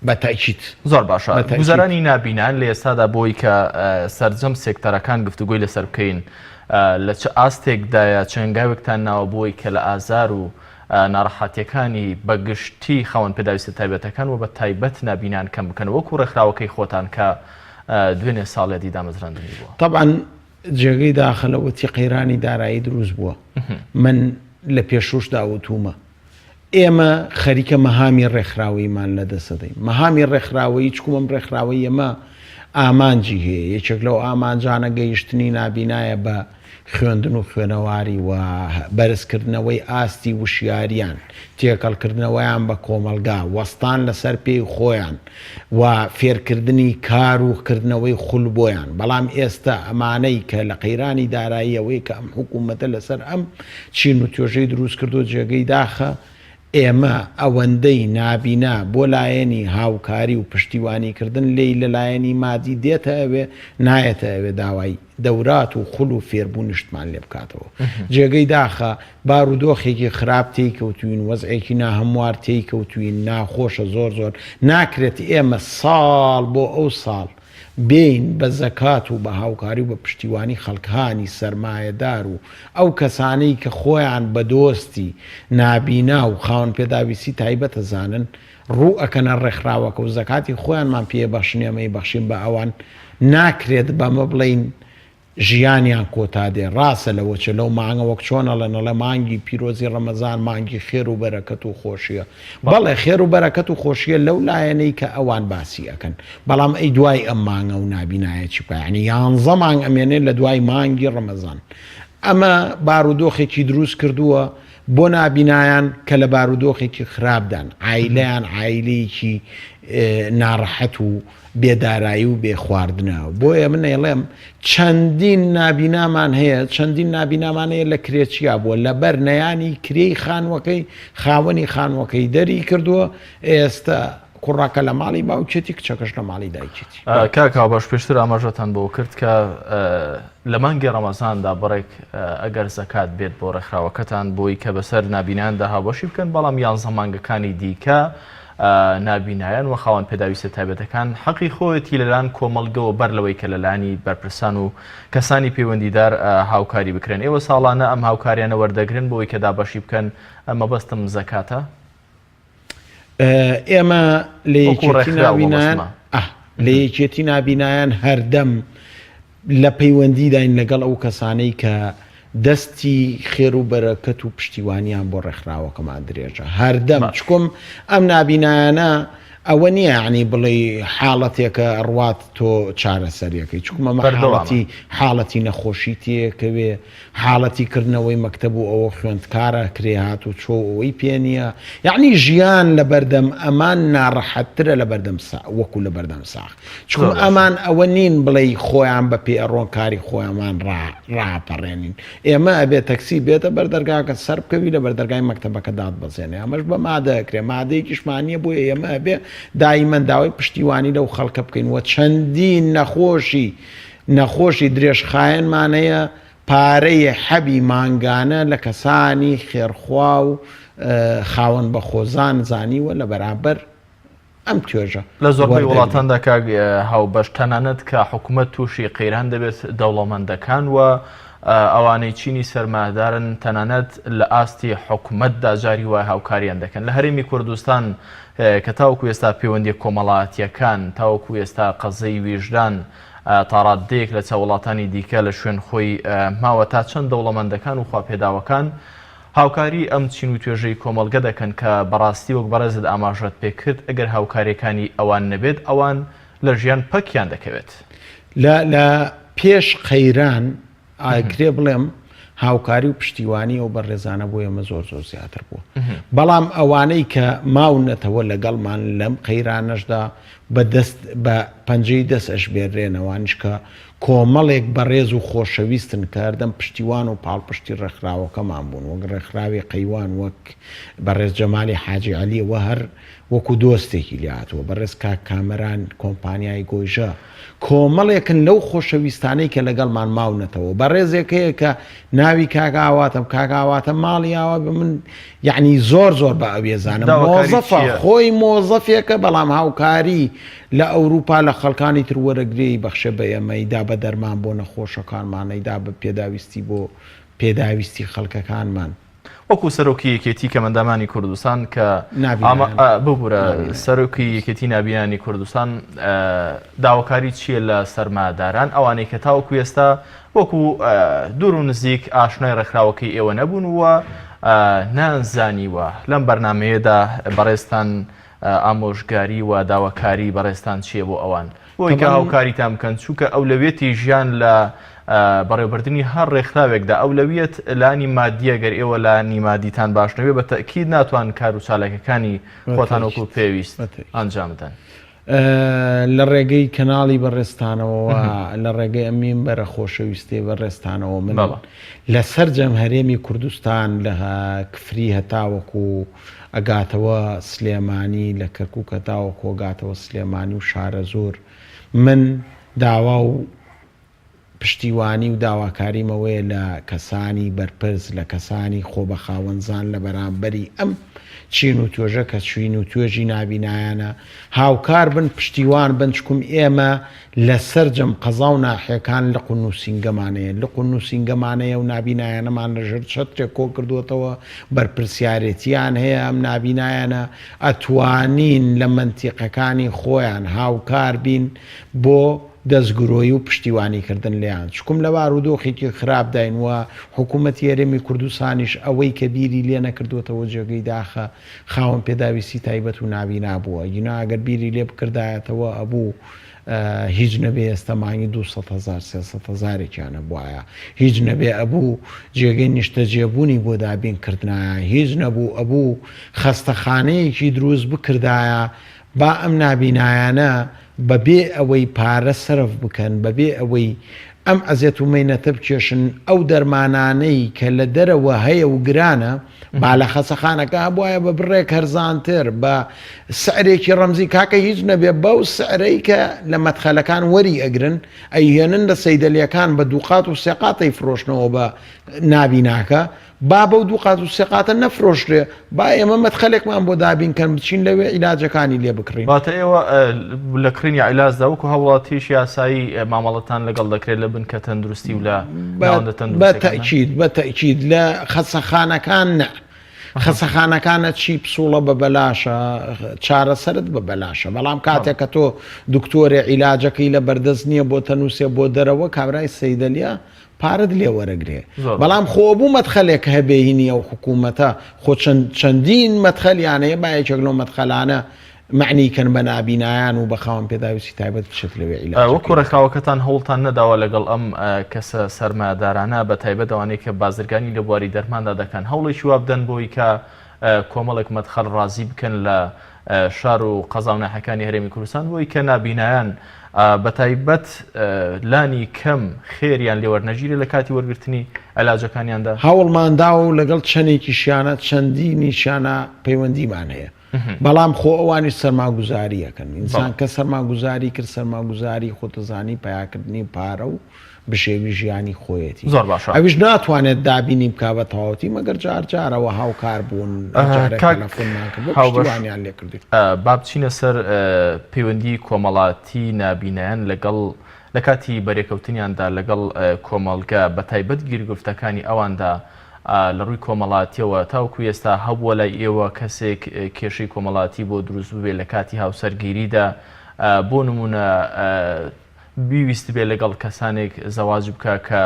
S2: بە تاکیت
S1: زۆر باشە گوزەرانی نابینان لە ئێستادا بۆی کە سەرجەم سێکتەرەکان گفتوگۆی لەسەر بکەین لە چ ئاستێکدایە چەنگاوێکتان ناوە بۆی کە لە ئازار و ناڕەحەتیەکانی بە گشتی خاوەن پێداویستە تایبەتەکان و بە تایبەت نابینان کەم بکەن وەکو ڕێکخراوەکەی خۆتان کە دوێنێ ساڵیادی دامەزراندنی بووە؟
S2: تەبعەن جێگەی داخە لەوەتی قەیرانی دارایی دروست بووە من لە پێشووشدا وتوومە ئێمە خەریکە مەهامی ڕێکخراوەیمان لە دەست دەدەین مەهامی ڕێکخراوەیی چکم ئەم ڕێکخراوەی ئێمە ئامانجی هەیە یەکێک لەو ئامانجانە گەیشتنی نابینایە بە خوێندن و خوێنەواری و بەرزکردنەوەی ئاستی وشیاریان، تێکەڵکردنەوەیان بە کۆمەڵگا، وەستان لەسەر پێی خۆیان و فێرکردنی کار و کردنەوەی خول بۆیان، بەڵام ئێستا ئەمانەی کە لە قەیرانی داراییەوەی کە ئەم حکوومەتە لەسەر ئەم چین و توێژەی دروست کردووە جێگەی داخە. ئێمە ئەوەندەی نابینا بۆ لایەنی هاوکاری و پشتیوانی کردن لێی لە لایەنی مادی دێتە ئەوێ نایەتە ئەوێ داوای دەورات و خول و فێربوونیشتمان لێ بکاتەوە. جێگەی داخە بارودۆخێکی خراپ تێی کەوتووین، وەزعێکی ناهەموار تێی کەوتووین، ناخۆشە زۆر زۆر، ناکرێت ئێمە ساڵ بۆ ئەو ساڵ بێین بە زەکات و بە هاوکاری و بە پشتیوانی خەڵکانی سەرمایەدار و ئەو کەسانەی کە خۆیان بە دۆستی نابینا و خاوەن پێداویستی تایبەت ئەزانن ڕوو ئەکەنە ڕێکخراوەکە و زەکاتی خۆیانمان پێ بەخشن ئێمە ئەیبەخشین بە ئەوان، ناکرێت بەمە بڵێین ژیانیان کۆتا دێ ڕاستە لەوە چێ لەو مانگە وەک چۆن ئەڵێن ئەڵێ مانگی پیرۆزی ڕەمەزان مانگی خێر و بەرەکەت و خۆشیە بەڵێ خێر و بەرەکەت و خۆشیە لەو لایەنەی کە ئەوان باسی ئەکەن بەڵام ئەی دوای ئەم مانگە و نابینایە چی بکا یعنی یانزە مانگ ئەمێنێ لە دوای مانگی ڕەمەزان ئەمە بارودۆخێکی دروست کردووە بۆ نابینایان کە لە بارودۆخێکی خراپدان عایلەیان عایلەیەکی ناڕەحەت و بێ دارایی و بێ خواردنە بۆیە من ئەیڵێم چەندین نابینامان هەیە چەندین نابینامان هەیە لە کرێچیا بووە لەبەر نەیانی کرێی خانوەکەی خاوەنی خانوەکەی دەری کردووە ئێستا کوڕەکە لە ماڵی باوکێتی کچەکەش لە ماڵی دایکێتی.
S1: کاک هاوبەش پێشتر ئاماژەتان بەوە کرد کە لە مانگی ڕەمەزاندا بڕێک ئەگەر زەکات بێت بۆ ڕێکخراوەکەتان بۆی کە بەسەر نابینایاندا هاوبەشی بکەن بەڵام یانزە مانگەکانی دیکە نابینایان و خاوەن پێداویستە تایبەتەکان حەقی خۆیەتی لەلایەن کۆمەڵگەوە بەر لەوەی کە لەلایەنی بەرپرسان و کەسانی پەیوەندیدار هاوکاری بکرێن. ئێوە ساڵانە ئەم هاوکاریانە وەردەگرن بۆی کە دابەشی بکەن، مەبەستم زەکاتە؟
S2: ئێمە لە یەکێتی نابینایان لە یەکێتی نابینایان هەردەم لە پەیوەندیداین لەگەڵ ئەو کەسانەی کە دەستی خێر و بەرەکەت و پشتیوانیان بۆ ڕێکخراوەکەمان درێژە هەردەم چکم ئەم نابینایانە ئەوە نییە یعنی بڵێ حاڵەتێکە ڕوات تۆ چارەسەریەکەی چکم ئەمە حاڵەتی حاڵەتی نەخۆشی تێکەوێ حاڵەتی کردنەوەی مەکتەب و ئەوە خوێندکارە کرێ هات و چۆ ئەوەی پێ نییە یعنی ژیان لە بەردەم ئەمان ناڕەحەتترە لە بەردەم سا وەکو لە بەردەم ساغ چونکە ئەمان ئەوە نین بڵێی خۆیان بە پێ ئەڕۆن کاری خۆیان ڕاپەڕێنین ئێمە ئەبێ تەکسی بێتە بەردەرگاکە سەر بکەوی لە بەردەرگای مەکتەبەکە دادبەزێنێ ئەمەش بە مادە ئەکرێ مادەیەکیشمان نییە بۆیە ئێمە ئەبێ دایمەن داوای پشتیوانی لەو خەڵکە بکەین وە چەندین نەخۆشی نەخۆشی درێژخایەنمان هەیە پارەی حەبی مانگانە لە کەسانی خێرخوا و خاوەن بەخۆزان زانیوە لە بەرامبەر ئەم توێژە
S1: لە زۆربەی وڵاتاندا کاک هاوبەش تەنانەت کە حکوومەت تووشی قەیران دەبێت دەوڵەمەندەکان و ئەوانەی چینی سەرمایەدارن تەنانەت لە ئاستی حکوومەتدا جاری وای هاوکاریان دەکەن لە هەرێمی کوردستان کە تاوەکو ئێستا پەیوەندیە کۆمەڵایەتیەکان تاوەکو ئێستا قەزەی ویژدان تاڕاددەیەک لە چاو وڵاتانی دیکە لە شوێن خۆی ماوە تا چەند دەوڵەمەندەکان و خواپێداوەکان هاوکاری ئەم چین و توێژەی کۆمەڵگە دەکەن کە بەڕاستی وەک بەڕێزت ئاماژەت پێکرد ئەگەر هاوکاریەکانی ئەوان نەبێت ئەوان لە ژیان پەکیان دەکەوێت.
S2: لە لە پێش قەیران ئاکرێ بڵێم هاوکاری و پشتیوانی ئەو بەڕێزانە بۆ ئێمە زۆر زۆر زیاتر بووە بەڵام ئەوانەی کە ماونەتەوە لەگەڵمان لەم قەیرانەشدا بە دەست بە پەنجەی دەست ئەژمێررێنەوانیش کە کۆمەڵێک بەڕێز و خۆشەویستن کە هەردەم پشتیوان و پاڵپشتی ڕێکخراوەکەمان بوون، وەک ڕێکخراوی قەیوان، وەک بەڕێز جەمالی حاجی عەلی و هەر وەکو دۆستێکی لێ هاتووە، بەڕێز کاک کامەران، کۆمپانیای گۆیژە، کۆمەڵێکن لەو خۆشەویستانەی کە لەگەڵمان ماونەتەوە. بەڕێزێک هەیە کە ناوی کاک ئاواتەم، کاک ئاواتە ماڵی ئاوا بێ من یەعنی زۆر زۆر بە ئەوێزانم،
S1: داواکاری
S2: مۆزەفە،
S1: چییە؟
S2: خۆی مۆزەفێکە بەڵام هاوکاری لە ئەوروپا لە خەڵکانی تر وەرەگرێ ئەیبەخشێ بە ئێمە، ئەیدا بە دەرمان بۆ نەخۆشەکانمان، ئەیدا بە پێداویستی بۆ پێداویستی خەڵکەکانمان.
S1: وەکو سەرۆکی یەکێتی کەمئەندامانی کوردستان کە
S2: نابینایان.
S1: ببورە سەرۆکی یەکێتی نابینایانی کوردستان داواکاری چییە لە سەرمایەداران ئەوانەی کە تاوەکو ئێستا وەکو دوور و نزیک ئاشنای ڕێکخراوەکەی ئێوە نەبوون و نەیانزانیوە لەم بەرنامەیەدا بەڕێزتان ئامۆژگاری و داواکاری بەڕێزتان چییە بۆ ئەوان بۆی کە هاوکاریتان بکەن چونکە ئەولەویەتی ژیان لە بەڕێوەبردنی هەر ڕێکخراوێکدا ئەولەویەت لانی مادیە گەر ئێوە لانی مادیتان باش نەبێ بە تەئکید ناتوان کار و چالاکەکانی خۆتان وەکو پێویست ئەنجام بدەن.
S2: لە ڕێگەی کەناڵی بەڕێزتانەوە لە ڕێگەی ئەم مینبەرە خۆشەویستەی بەڕێزتانەوە من لە سەرجەم هەرێمی کوردستان لە کفری هەتاوەکو ئەگاتەوە سلێمانی لە کەرکوک هەتاوەکو ئەگاتەوە سلێمانی و شارەزوور من داوا و پشتیوانی و داواکاریم ئەوەیە لە کەسانی بەرپرس، لە کەسانی خۆبەخاوەنزان لە بەرامبەری ئەم چین و توێژە کە چین و توێژی نابینایانە، هاوکار بن، پشتیوان بن، چکم ئێمە لە سەرجەم قەزا و ناحیەکان لق و نووسینگەمان هەیە، لق و نووسینگەمان هەیە و نابینایانەمان لە ژێر چەترێک کۆکردووەتەوە، بەرپرسیارێتییان هەیە ئەم نابینایانە، ئەتوانین لە مەنتیقەکانی خۆیان هاوکار بین بۆ دەستگرۆیی و پشتیوانی کردن لێیان چکم لە بارودۆخێکی خراپداین و حکوومەتی هەرێمی کوردستانیش ئەوەی کە بیری لێ نەکردووەتەوە جێگەی داخە خاوەن پێداویستی تایبەت و نابینا بووە گینا ئەگەر بیری لێ بکردایەتەوە ئەبوو هیچ نەبێ ئێستا مانگی 200 هەزار 300 هەزارێکیان هەبوایە هیچ نەبێ ئەبوو جێگەی نیشتەجێبوونی بۆ دابین کردنایە هیچ نەبوو ئەبوو خەستەخانەیەکی دروست بکردایە با ئەم نابینایانە بە بێ ئەوەی پارە سەرف بکەن، بە بێ ئەوەی ئەم ئەزێت و مەینەتە بکێشن، ئەو دەرمانانەی کە لە دەرەوە هەیە و گرانە، با لە خەسەخانەکە هەبوایە بە بڕێک هەرزانتر، بە سعرێکی ڕەمزی، کاکە هیچ نەبێ بەو سعرەی کە لە مەدخەلەکان وەری ئەگرن، ئەیهێنن لە سەیدەلیەکان بە دووقات و سێقات ئەیفرۆشنەوە بە نابیناکە، با بەو دوو قات و سێ قاتە نەفرۆشرێ با ئێمە مەدخەلێکمان بۆ دابین کەن بچین لەوێ عیلاجەکانی لێ بکڕین.
S1: واتە ئێوە لە کڕینی عیلاجدا وەکو هاوڵاتیش یاسایی مامەڵەتان لەگەڵ دەکرێت لە بنکە تەندروستی و لە ناوەندە تەندروستیەکان؟
S2: بە تەئکید بە تەئکید لە خەسەخانەکان نا خەسەخانەکانە چی پسوڵە بە بەلاشە چارەسەرت بە بەلاشە بەڵام کاتێک کە تۆ دکتۆرێ عیلاجەکەی لە بەردەست نییە بۆ تەنووسێ بۆ دەرەوە کابرای سەیدەلیە پارەت لێ وەرەگرێ بەڵام خۆ بوو مەدخەلێک هەبێ هینی ئەو حکوومەتە خۆ چەند چەندین مەدخەلیان هەیە با یەکێک لەو مەدخەلانە مەعنی کەن بە نابینایان و بە خاوەن پێداویستی تایبەت بچێت لەوێ عیلاج
S1: وەکو ڕێکخراوەکەتان هەوڵتان نەداوە لەگەڵ ئەم کەسە سەرمایەدارانە بە تایبەت ئەوانەی کە بازرگانی لە بواری دەرماندا دەکەن هەوڵێکی وا بدەن بۆی کە کۆمەڵێک مەدخەل ڕازی بکەن لە شار و قەزا و ناحیەکانی هەرێمی کوردستان بۆی کە نابینایان بەتایبەت لانی کەم خێریان لێ وەرنەگیرێت لە کاتی وەرگرتنی علاجەکانیاندا؟
S2: هەوڵمان داوە و لەگەڵ چەندێکیشیانە چەندینیشیانە پەیوەندیمان هەیە بەڵام خۆ ئەوانیش سەرماگوزاری ئەکەن ئینسان کە سەرماگوزاری کرد سەرماگوزاری خۆتەزانی پەیاکردنی پارە و بژێوی ژیانی خۆیەتی
S1: زۆر باشە
S2: ئەویش ناتوانێت دابینی بکا بە تەواوەتی مەگەر جار جارەوە هاوکار بوون جارێک
S1: کاک
S2: تەلەفۆنمان کردووە
S1: هاوبەش
S2: پشتیوانیان لێ کردوین.
S1: با بچینە سەر پەیوەندی کۆمەڵاتی نابینایان لەگەڵ لە کاتی بەرێکەوتنیاندا لەگەڵ کۆمەڵگە بە تایبەت گیرگرفتەکانی ئەواندا لە ڕووی کۆمەڵاتیەوە تاوەکو ئێستا هەبووە لای ئێوە کەسێک کێشەی کۆمەڵاتی بۆ دروست ببێ لە کاتی هاوسەرگیریدا بۆ نمونە بیویستبێ لەگەڵ کەسانێک زەواج بکا کە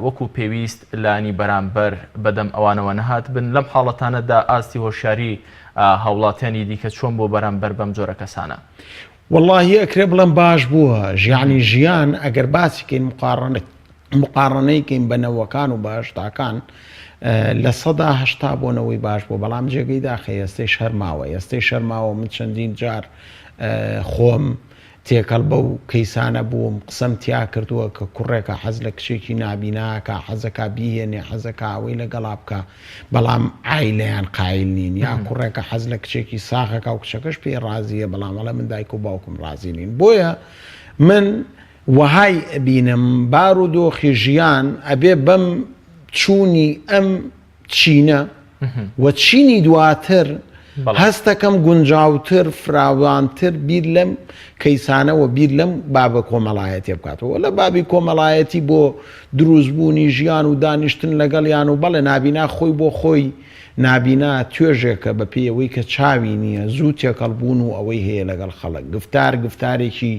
S1: وەکو پێویست لانی بەرامبەر بەدەم ئەوانەوە نەهاتبن، لەم حاڵەتانەدا ئاستی هۆشیاری هاوڵاتیانی دیکە چۆن بووە بەرامبەر بەم جۆرە کەسانە؟
S2: وەڵاهی ئەکرێ بڵێم باش بووە، یەعنی ژیان ئەگەر باسی کەین مقاڕنە مقاڕنەی کەین بە نەوەکان و بە هەشتاکان 80% بۆ نەوەی باش بووە، بەڵام جێگەی داخە ئێستەیش هەر ماوە، ئێستەیش هەر ماوە من چەندین جار خۆم تێکەڵ بەو کەیسانە بووم قسەم تیا کردووە کە کوڕێکە حەز لە کچێکی نابینا ئەکا حەزەکا بیهێنێ حەزەکا ئەوەی لەگەڵا بکا بەڵام عایلەیان قایل نین یا کوڕێکە حەز لە کچێکی ساغ ئەکا و کچەکەش پێی ڕازیە بەڵام ئەڵێ من دایک و باوکم ڕازی نین بۆیە من وەهای ئەبینم بار و دۆخی ژیان ئەبێ بەم چوونی ئەم چینە و چینی دواتر هەستەکەم گونجاوتر فراوانتر بیر لەم کەیسانە و بیر لەم بابە کۆمەڵایەتیە بکاتەوە لە بابی کۆمەڵایەتی بۆ دروستبوونی ژیان و دانیشتن لەگەڵیان و بەڵێ نابینا خۆی بۆ خۆی نابینا توێژێکە بە پێی ئەوەی کە چاوی نییە زوو تێکەڵ بوون و ئەوەی هەیە لەگەڵ خەڵک گفتار گفتارێکی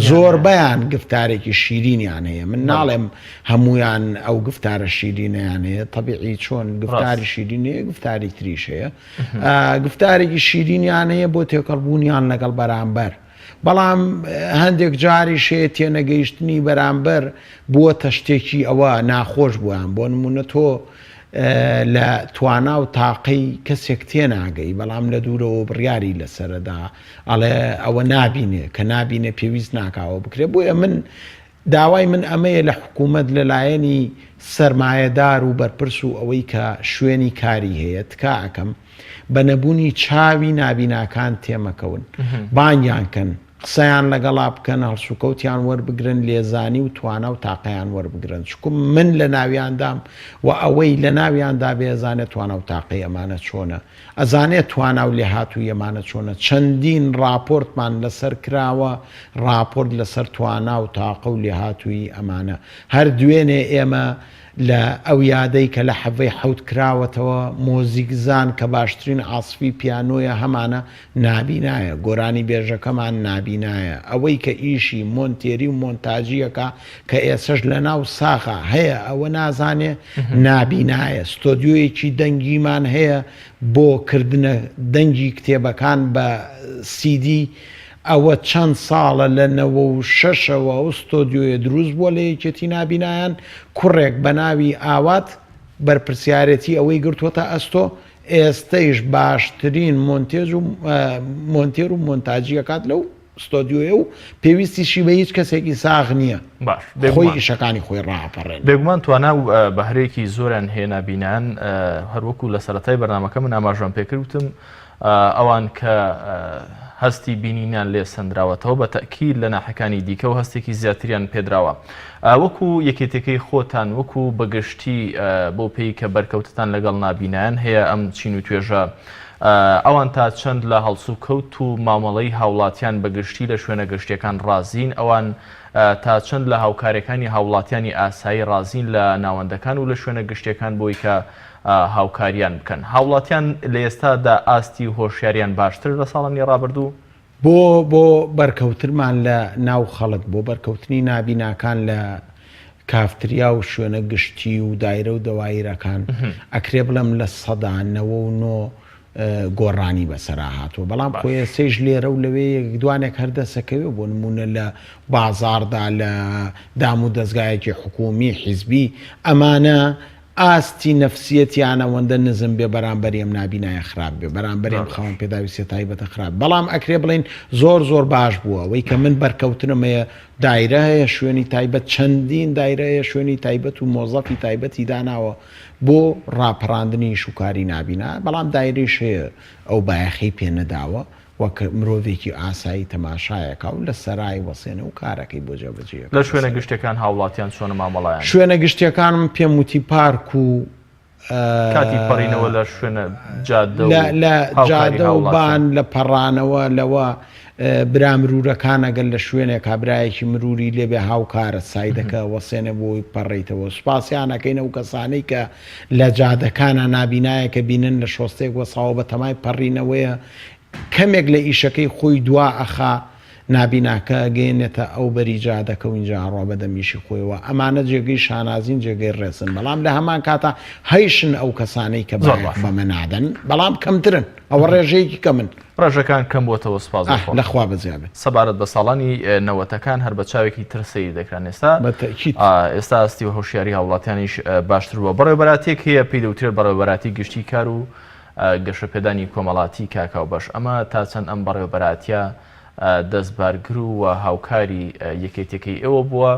S2: زۆربەیان گفتارێکی شیرینیان هەیە من ناڵێم هەمویان ئەو گفتارە شیرینیان هەیە تەبیعی چۆن گفتاری شیرین هەیە گفتاری تریش هەیە گفتارێکی شیرینیان هەیە بۆ تێکەڵبوونیان لەگەڵ بەرامبەر بەڵام هەندێک جاریش هەیە تێنەگەیشتنی بەرامبەر بووەتە شتێکی ئەوە ناخۆش بوویان بۆ نمونە تۆ. لە توانا و تاقەی کەسێک تێناگەی بەڵام لە دوورەوە بڕیاری لەسەرەدا ئەڵێ ئەوە نابینێ کە نابینێ پێویست ناکاوە بکرێ بۆیە من داوای من ئەمەیە لە حکوومەت لە لایەنی سەرمایەدار و بەرپرس و ئەوەی کە شوێنی کاری هەیە تکا ئەکەم بە نەبوونی چاوی نابیناکان تێمەکەون بانگیان کەن قسەیان لەگەڵا بکەن هەڵسوکەوتیان وەربگرن لێزانی و توانا و تاقەیان وەربگرن چکم من لە ناویاندام و ئەوەی لە ناویاندا بێ ئەزانێت توانا و تاقەی ئەمانە چۆنە ئەزانێت توانا و لێهاتووی ئەمانە چۆنە چەندین ڕاپۆرتمان لەسەر کراوە ڕاپۆرت لەسەر توانا و تاقە و لێهاتوویی ئەمانە هەر دوێنێ ئێمە لە ئەو یادەی کە لە حەڤەی حەوت کراوەتەوە مۆزیکزان کە باشترین عاسفی پیانۆیە هەمانە نابینایە، گۆرانیبێژەکەمان نابینایە، ئەوەی کە ئیشی مۆنتێری و مۆنتاجییەکە کە ئێسەش لە ناو ساغا هەیە ئەوە نازانێ نابینایە، ستۆدیۆیەکی دەنگیمان هەیە بۆ کردنە دەنگی کتێبەکان بە سیدی، ئەوە چەند ساڵە لە 96ەوە ئەو ستۆدیۆیە دروست بووە لە یەکێتی نابینایان، کوڕێک بە ناوی ئاوات بەرپرسیارێتی ئەوەی گرتووەتە ئەستۆ، ئێستەیش باشترین مۆنتێژ و مۆنتێر و مۆنتاجی ئەکات لەو ستۆدیۆیە و پێویستیشی بە هیچ کەسێکی ساغ نییە
S1: باش
S2: خۆی ئیشەکانی خۆی ڕاپەڕێن.
S1: بێگومان توانا و بەهرەیەکی زۆریان هەیە نابینایان هەروەکو لە سەرەتای بەرنامەکە من ئاماژەم پێکرد وتم ئەوان کە هەستی بینینیان لێ سەندراوەتەوە بە تەئکید لە ناحەکانی دیکە و هەستێکی زیاتریان پێدراوە وەکو یەکێتیەکەی خۆتان وەکو بەگشتی بەو پێی کە بەرکەوتتان لەگەڵ نابینایان هەیە ئەم چین و توێژە ئەوان تا چەند لە هەڵسوکەوت و مامەڵەی هاوڵاتیان بەگشتی لە شوێنە گشتیەکان ڕازین ئەوان تا چەند لە هاوکارەکانی هاوڵاتیانی ئاسایی ڕازین لە ناوەندەکان و لە شوێنە گشتیەکان بۆی کە هاوکاریان بکەن. هاوڵاتیان لە ئێستادا ئاستی هۆشیاریان باشترە لە ساڵانی ڕابردوو؟
S2: بۆ بۆ بەرکەوتنمان لە ناو خەڵک، بۆ بەرکەوتنی نابیناکان لە کافتریا و شوێنە گشتی و دایرە و دەوایرەکان، ئەکرێ بڵێم 99% گۆڕانی بەسەرا هاتووە، بەڵام خۆ ئێستەیش لێرە و لەوێ یەک دوانێک هەر دەسەکەوێ، بۆ نموونە لە بازاڕدا، لە دام و دەزگایەکی حکوومی، حیزبی، ئەمانە ئاستی نەفسیەتیان ئەوەندە نزم بێ بەرامبەری ئەم نابینایە خراپ بێ بەرامبەری ئەم خاوەن پێداویستیە تایبەتە خراپ بەڵام ئەکرێ بڵێین زۆر زۆر باش بووە ئەوەی کە من بەرکەوتنم هەیە دایرە هەیە شوێنی تایبەت چەندین دایرە هەیە شوێنی تایبەت و مۆزەفی تایبەتی داناوە بۆ ڕاپەڕاندنی ئیش و کاری نابینا بەڵام دایرەیش هەیە ئەو بایەخەی پێ نەداوە وەک مرۆڤێکی ئاسایی تەماشایەکا و لە سەرای وەسێنە و کارەکەی بۆ جێبەجێ
S1: ئەکا. لە شوێنە گشتیەکان هاوڵاتیان چۆنە مامەڵەیان؟
S2: شوێنە گشتیەکانم پێم وتی پارک و.
S1: کاتی پەڕینەوە لە شوێنە جادە و
S2: لە
S1: هاوکاری
S2: جادە و
S1: هاوڵاتیان.
S2: بان لە پەڕانەوە لەوە برا مروورەکان ئەگەر لە شوێنێکا برایەکی مرووری لێ بێ هاوکارە سایدەکە وەسێنێ بۆی پەڕیتەوە سوپاسیان ئەکەین ئەو کەسانەی کە لە جادەکانا نابینایەکە بینن لە شۆستەیەک وەساوە بە تەمای پەڕینەوەیە کەمێک لە ئیشەکەی خۆی دوا ئەخا، نابیناکە ئەگەیەنێتە ئەو بەری جادەکە و ئینجا ئەڕوا بە دەم ئیشی خۆیەوە. ئەمانە جێگەی شانازین، جێگەی ڕێزن. بەڵام لە هەمان کاتا هەیشن ئەو کەسانەی کە
S1: زۆر
S2: بایەخ
S1: باشە.
S2: بەمە نادەن، بەڵام کەمترن. ئەوە ڕێژەیەکی کەمن.
S1: ڕێژەکان کەم بۆتەوە سوپاس بۆ
S2: ئاه
S1: خوا.
S2: لە خوا بەزیا بێت.
S1: سەبارەت بە ساڵانی نەوەتەکان هەر بە چاوێکی تر سەیر دەکران ئێستا
S2: بە تەئکید.
S1: ئێستا ئاستی و هۆشیاری هاوڵاتیانیش باشتر بووە. بەڕێوەبەراتیەک هەیە پێی دەوترێت بەڕێوەبەراتی گشتی کار و گەشەپێدانی کۆمەڵاتی کاکاوبەش، ئەمە تا چەند ئەم بەڕێوەبەراتیە دەستبارگر و هاوکاری یەکێتیەکەی ئێوە بووە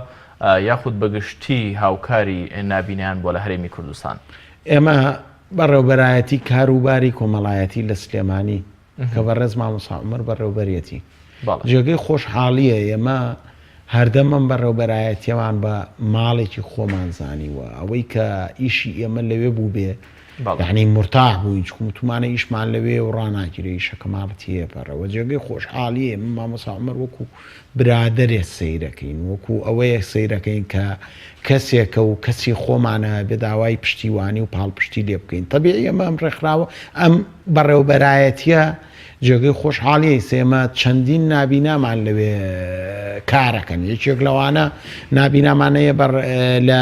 S1: یاخود بەگشتی هاوکاری نابینایان بووە لە هەرێمی کوردستان؟
S2: ئێمە بەڕێوبەرایەتی کاروباری کۆمەڵایەتی لە سلێمانی کە بەڕێز مامۆستا عومەر بەڕێوبەرێتی جێگەی خۆشحاڵیە ئێمە هەردەم ئەم بەڕێوبەرایەتیەمان بە ماڵێکی خۆمان زانیوە ئەوەی کە ئیشی ئێمە لەوێ بووبێ یعنی مرتاح بووین چکم وتومانە ئیشمان لەوێ و ڕاناگیرێ ئیشەکەمان تێپەڕەوە جێگەی خۆشحاڵیە من مامۆستا عومەر وەکو برادەرێ سەیرەکەین وەکو ئەوەیە سەیرەکەین کە کەسێکە و کەسی خۆمانە بێ داوای پشتیوانی و پاڵپشتی لێ بکەین تەبیعی ئەمە ئەم ڕێکخراوە ئەم بەڕێوبەرایەتیە جێگەی خۆشحاڵیە ئێمە چەندین نابینامان لەوێ کارەکەن یەکێک لەوانە نابینامانەیە بەر لە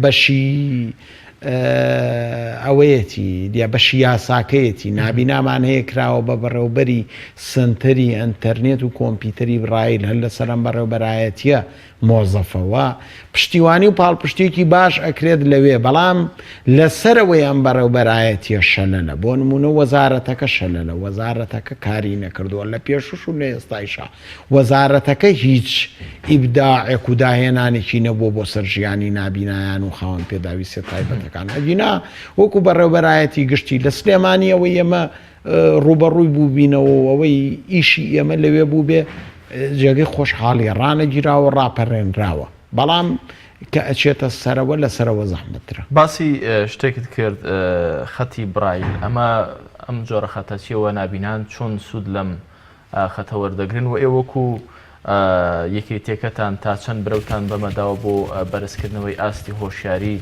S2: بەشی. ئەوەیەتی یا بەشی یاساکەیەتی، نابینامان هەیە کراوە بە بەڕێوبەری سەنتەری ئەنتەرنێت و کۆمپیوتەری بڕایل هەر لەسەر ئەم بەڕێوبەرایەتیە مۆزەفە و پشتیوانی و پاڵپشتیەکی باش ئەکرێت لەوێ بەڵام لەسەرەوەی ئەم بەڕێوبەرایەتیە شەلەلە بۆ نمونە وەزارەتەکە شەلەلە وەزارەتەکە کاری نەکردووە لە پێشوش و لە ئێستایشا وەزارەتەکە هیچ ئیبداعێک و داهێنانێکی نەبووە بۆ سەر ژیانی نابینایان و خاوەن پێداویستیە تایبەتەکان ئەگینا وەکو بەڕێوبەرایەتی گشتی لە سلێمانی ئەوەی ئێمە ڕووبەڕووی بووبینەوە و ئەوەی ئیشی ئێمە لەوێ بووبێ جێگەی خۆشحاڵیە ڕانەگیراوە ڕاپەرێنراوە بەڵام کە ئەچێتە سەرەوە لە سەرەوە زەحمەتترە.
S1: باسی شتێکت کرد خەتی برایل ئەمە ئەم جۆرە خەتە چیە وە نابینان چۆن سوود لەم خەتە وەردەگرن و ئێوە وەکو یەکێتیەکەتان تا چەند برەوتان بەمە داوە بۆ بەرزکردنەوەی ئاستی هۆشیاری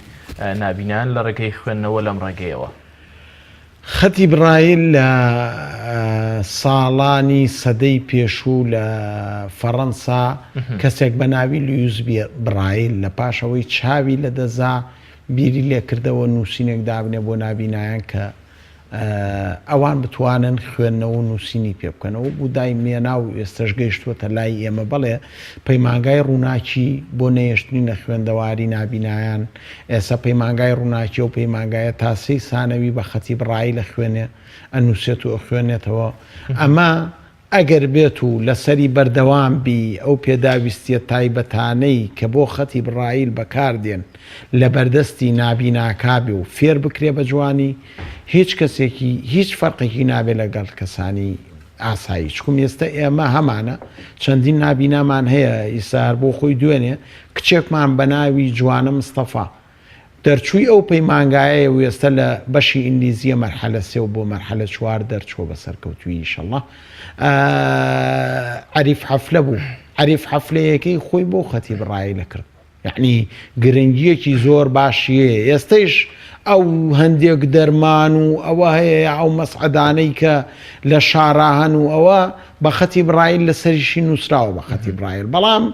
S1: نابینایان لە ڕێگەی خوێندنەوە لەم ڕێگەیەوە؟
S2: خەتی بڕایل لە ساڵانی سەدەی پێشوو لە فەڕەنسا کەسێک بە ناوی لویس بڕایل لە پاش ئەوەی چاوی لەدەستدا بیری لێکردەوە نووسینێک دابنێ بۆ نابینایان کە ئەوان بتوانن خوێندنەوە و نووسینی پێ بکەن. ئەوە بوو دای مێنا و ئێستەش گەیشتووەتە لای ئێمە. بەڵێ پەیمانگای ڕووناکی بۆ نەهێشتنی نەخوێندەواری نابینایان، ئێستا پەیمانگای ڕووناکی ئەو پەیمانگایە تا سێی سانەوی بە خەتی بڕایل ئەخوێنێ، ئەنووسێت و ئەخوێنێتەوە. ئەمە ئەگەر بێت و لەسەری بەردەوام بی ئەو پێداویستیە تایبەتانەی کە بۆ خەتی بڕایل بەکار دێن لەبەردەستی نابیناکا بێ و فێر بکرێ بە جوانی هیچ کەسێکی هیچ فەرقێکی نابێ لەگەڵ کەسانی ئاسایی چکم ئێستە ئێمە هەمانە چەندین نابینامان هەیە ئیستا هەر بۆ خۆی دوێنێ کچێکمان بەناوی جوانە مستەفا دەرچووی ئەو پەیمانگایەیە و ئێستا لە بەشی ئینگلیزییە مەرحەلە سێ و بۆ مەرحەلە چوار دەرچووە بە سەرکەوتوویی ئیشەڵڵا. عەریف حەفلە بوو. عەریف حەفلەیەکەی خۆی بۆ خەتیب ڕایلە کرد. یەعنی گرنگییەکی زۆر باشی هەیە. ئێستەیش ئەو هەندێک دەرمان و ئەوە هەیە یا ئەو مەسعەدانەی کە لە شارا هەن و ئەوە بە خەتی بڕایل لەسەریشی نووسراوە بە خەتی بڕایل. بەڵام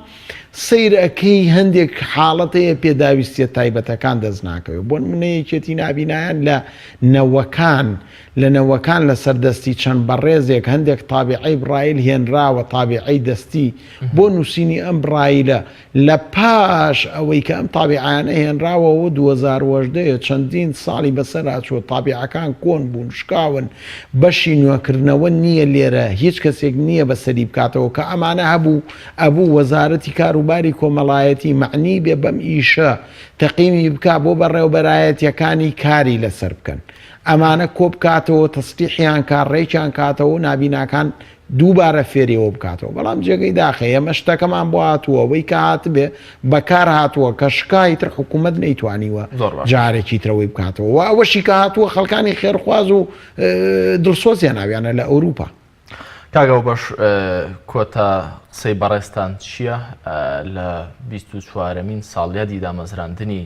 S2: سەیر ئەکەی هەندێک حاڵەت هەیە پێداویستیە تایبەتەکان دەست ناکەوێت بۆ نمونە یەکێتی نابینایان لە نەوەکان لە نەوەکان لەسەر دەستی چەند بەڕێزێک هەندێک تابیعەی بڕایل هێنراوە تابیعەی دەستی بۆ نووسینی ئەم بڕایلە لە پاش ئەوەی کە ئەم تابیعانە هێنراوەوە 2018 یە چەندین ساڵی بەسەرا چووە تابیعەکان کۆن بوون شکاون بەشی نوێکردنەوە نییە لێرە هیچ کەسێک نییە بەسەری بکاتەوە کە ئەمانە هەبوو ئەبوو وەزارەتی کاروباری کۆمەڵایەتی مەعنی بێ بەم ئیشە تەقیمی بکا بۆ بەڕێوبەرایەتیەکانی کاری لەسەر بکەن ئەمانە کۆبکاتەوە تەسلیحیان کا ڕێکیان کاتەوە و نابیناکان دووبارە فێریەوە بکاتەوە بەڵام جێگەی داخە ئێمە شتەکەمان بۆ هاتووە ئەوەی کە هاتبێ بەکار هاتووە کە شکا ئیتر حکوومەت نەیتوانیوە جارێکی ترەوەی بکاتەوە و ئەوەشی کە هاتووە خەڵکانی خێرخواز و دڵسۆزیان ناویانە لە ئەوروپا.
S1: کاک ئەوبەش کۆتا قسەی بەڕێزتان چییە لە 24مین ساڵیادی دامەزراندنی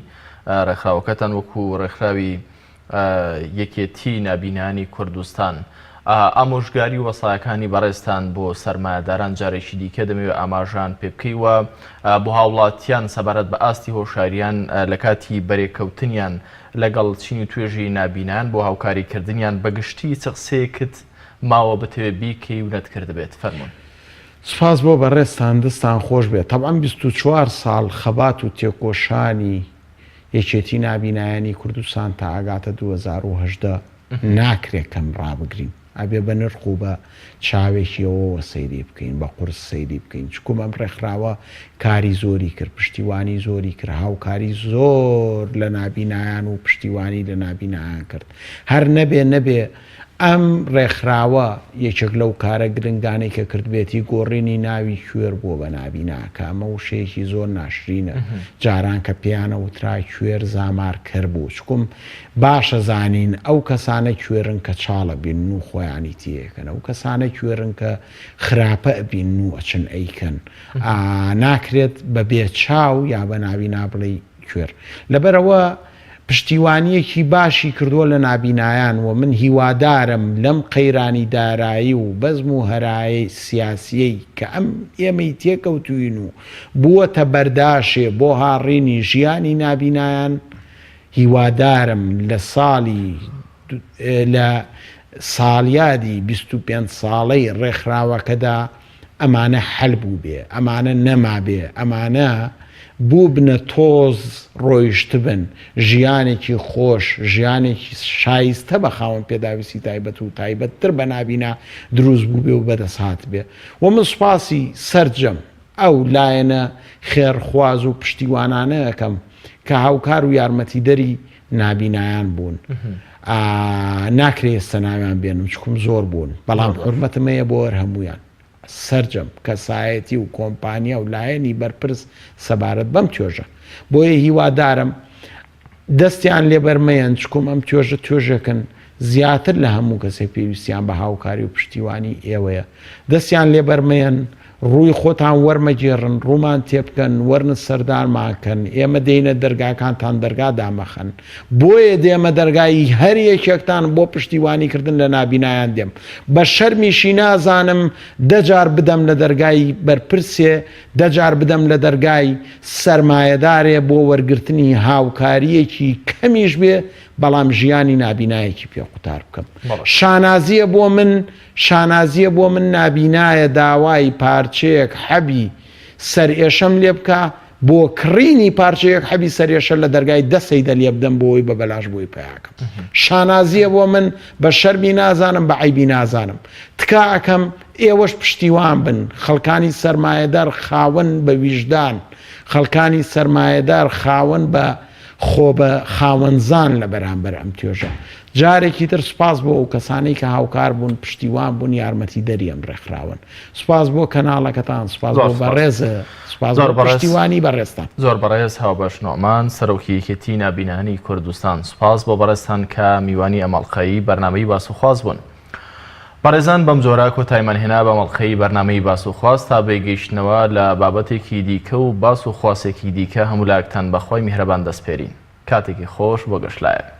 S1: ڕێکخراوەکەتان وەکو ڕێکخراوی یەکێتی نابینانی کوردستان ئامۆژگاری وەسایەکانی بەڕێزتان بۆ سەرمایەداران جارێکی دیکە دەمەوێت ئاماژان پێ بکەی و بۆ هاوڵاتیان سەبارەت بە ئاستی هۆشاریان لە کاتی بەرێکەوتنیان لەگەڵ چین و توێژی نابینان بۆ هاوکاریکردنیان بەگشتی چ قسەیەکت ماوە بتەوێت بیکەی و نەتکردبێت فەرموون.
S2: سوپاس بۆ بەڕێزتان دەستان خۆش بێت تەبعەن 24 ساڵ خەبات و تێکۆشانی یەکێتی نابینایانی کوردستان تا ئەگاتە 2018 ناکرێ کەم ڕابگرین ئەبێ بە نرخ و بە چاوێکی ئەوەوە سەیری بکەین بە قورس سەیری بکەین چکم ئەم ڕێکخراوە کاری زۆری کرد پشتیوانی زۆری کرد هاوکاری زۆر لە نابینایان و پشتیوانی لە نابینایان کرد هەر نەبێ نەبێ ئەم ڕێکخراوە یەکێک لەو کارە گرنگانەی کە کردبێتی گۆڕینی ناوی کوێر بووە بە نابینا کە ئەمە وشەیەکی زۆر ناشرینە جاران کە پێیانە وترا کوێر زامارکەر بوو چکم باشە زانین ئەو کەسانە کوێرن کە چاڵە بینن و خۆیانی تێکەن ئەو کەسانە کوێرن کە خراپە ئەبینن و ئەچن ئەیکەن ناکرێت بە بێ چاو یا بە نابینا بڵێی کوێر لەبەرئەوە پشتیوانییەکی باشی کردووە لە نابینایان و من هیوادارم لەم قەیرانی دارایی و بەزم و هەرای سیاسییەی کە ئەم ئێمەی تێکەوتووین و بووەتە بەرداشێ بۆ هاڕینی ژیانی نابینایان. هیوادارم لە ساڵی لە ساڵیادی 25 ساڵەی ڕێکخراوەکەدا ئەمانە حەل بووبێ، ئەمانە نەمابێ، ئەمانە بووبنە تۆز ڕۆیشتبن، ژیانێکی خۆش، ژیانێکی شایستە بە خاوەن پێداویستی تایبەت و تایبەتتر بە نابینا دروست بووبێ و بەدەست هاتبێ و من سوپاسی سەرجەم ئەو لایەنە خێرخواز و پشتیوانانە ئەکەم کە هاوکار و یارمەتیدەری نابینایان بوون. ناکرێ ئێستا ناویان بێنم چکم زۆر بوون بەڵام حورمەتم هەیە بۆ هەر هەموویان سەرجەم کەسایەتی و کۆمپانیا و لایەنی بەرپرس سەبارەت بەم توێژە بۆیە هیوادارم دەستیان لێبەرمەیەن چکم ئەم توێژە توێژێکن زیاتر لە هەموو کەسێک پێویستیان بە هاوکاری و پشتیوانی ئێوەیە دەستیان لێبەرمەیەن ڕووی خۆتان وەرمەگێڕن، ڕوومان تێبکەن، وەرن سەردانمان کەن، ئێمە دێینە دەرگاکانتان دەرگا دامەخەن. بۆیە دێمە دەرگای هەر یەکێکتان بۆ پشتیوانی کردن لە نابینایان دێم. بە شەرمیشی نازانم دە جار بدەم لە دەرگای بەرپرسێ، دە جار بدەم لە دەرگای سەرمایەدارێ بۆ وەرگرتنی هاوکارییەکی کەمیش بێ، بەڵام ژیانی نابینایەکی پێ قوتار بکەم. شانازییە بۆ من شانازیە بۆ من نابینایە داوای پارچەیەک حەبی سەرئێشەم لێ بکا بۆ کڕینی پارچەیەک حەبی سەرئێشە لە دەرگای دە سەیدە لێ بدەم بۆ ئەوەی بە بەلاش بۆی پەیاکەم شانازیە بۆ من بە شەرمی نازانم بە عەیبی نازانم تکا ئەکەم ئێوەش پشتیوان بن خەڵکانی سەرمایەدار خاوەن بە ویژدان خەڵکانی سەرمایەدار خاوەن بە خۆ بە خاوەنزان لە بەرامبەر ئەم توێژە. جارێکی تر سوپاس بۆ ئەو کەسانەی کە هاوکار بوون، پشتیوان بوون، یارمەتیدەری ئەم ڕێکخراوەن. سوپاس بۆ کەناڵەکەتان، سوپاس بۆ بەڕێز، سوپاس بۆ پشتیوانی بەڕێزتان.
S1: زۆر بەڕێز هاوبەش نوعمان، سەرۆکی یەکێتی نابینایانی کوردستان، سوپاس بۆ بەڕێزتان کە میوانی ئەم ئەڵقەی بەرنامەی باس و خواست بوون. بەڕێزان بەم جۆرە کۆتایمان هێنا بەم ئەڵقەی بەرنامەی باس و خواست تا بەیگەیشتنەوە لە بابەتێکی دیکە و باس و خواسێکی دیکە هەموو لایەکتان بە خوای میهرەبان دەسپێرین. کاتێکی خۆش بۆ گشت لایەک.